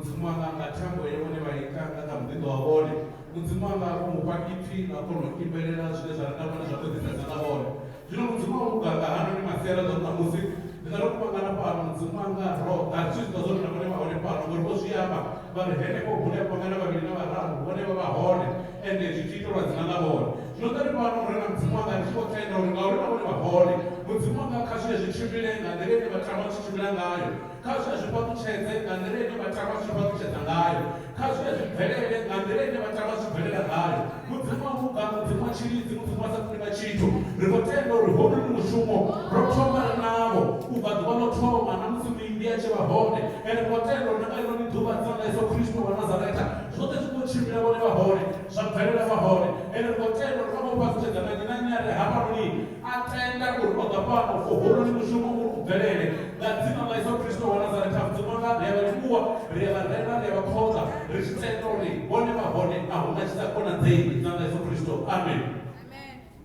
Mudzimu wanga nga thambo ye vhone vha ita nga kha muḓinḓa wa vhone. Mudzimu wanga vho mu fha ipfi ḽa kona u imbelela zwine zwa renda vhone zwa fhedzisa dzina ḽa vhone. Zwino Mudzimu wa luga nga hanoni masiari a ḓa ṋamusi, riṋe ro kuvhangana fhano, Mudzimu wanga, roṱhe, a ri tshi zwi ḓivha zwa uri na vhone vha hone fhano, ngori vho zwi amba, vha ri henefho hune ha kuvhangana vhavhili na vhararu, vhone vha vha hone, ende zwi tshi itelwa dzina ḽa vhone. Zwino ḓa ri fhano, Murena Mudzimu wanga, ri tshi vho tenda uri ngauri na vhone vha hone, Mudzimu wanga, kha zwi ye zwi tshimbile nga nḓila ine vha tama zwi tshi tshimbila ngayo. Kha zwi ye zwi fhaṱutshedze nga nḓila ine vha tama zwi tshi fhaṱutshedza ngayo. Kha zwi ye zwi bvelele nga nḓila ine vha tama zwi tshi bvelela ngayo. Mudzimu wa vhuga, Mudzimu wa tshilidzi, Mudzimu a sa kundwi nga tshithu, ri khou tenda uri hounoni mushumo ro thoma ri navho u bva ḓuvha ḽo thoma na musi muimbi a tshi vha hone. Ende ri khou tenda uri na nga ḽinoni ḓuvha, dzina ḽa Yesu Kristo wa Nazaretha, zwoṱhe zwi khou tshimbila vhone vha hone, zwa bvelela vha hone. Ende ri khou tenda uri vha khou fhaṱutshedza na nnyi na nnyi a re hafhanoni a tenda uri o ḓa fhano for hounoni mushumo uri u bvelele. Nga Dzina ḽa Yesu Kristo wa Nazaretha, Mudzimu wanga, ri a vha livhuwa, ri a vha renda, ri a vha khoḓa, ri tshi tenda uri vhone vha hone, a hu na tshi sa konadzei, Dzinani ḽa Yesu Kristo. Amen.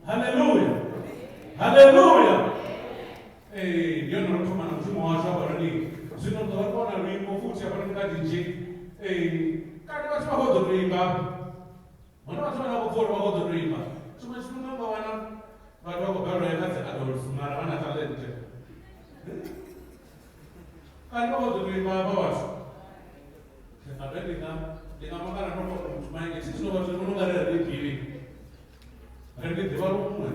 Haleluya. Haleluya. Ee, ndi yone ro thoma na mushumo washu hafhanoni. Zwino ri ḓo vha ri khou wana luimbo futhi hafhanoni kha DJ. Ee, kani vhathu vha khou ḓo tou imba hafha? Huna vhathu vhane vha khou pfa uri vha khou ḓo tou imba. Tshiṅwe tshifhinga u nga wana vhathu vha khou balelwa u ya kha dzi adults mara vha na talente. Kani vha khou ḓo tou imba hafha vhathu? Habe ndi nga mangala ndo pfa muthu maenge thi zwino vhathu ndi vhona ungari a ri ḓivhi. Ri ndi ḓivha luṅwe.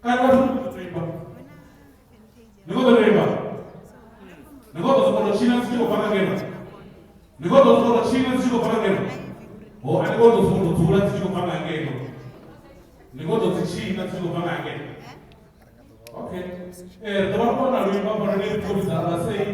Kani vhathu ni khou ḓo tou imba? Ni khou ḓo tou imba? Ni khou ḓo sokou tou tshina dzi tshi khou bva nga ngeno? Ni khou ḓo sokou tou tshina dzi tshi khou bva nga ngeno? Ho, a ni khou ḓo sokou tou dzula dzi tshi khou bva nga ngeno. Ni khou ḓo dzi tshina dzi tshi khou bva nga ngeno. Okay. Ri ḓo vha ri khou wana luimbo hafhanoni ri khou vhidza vhasei.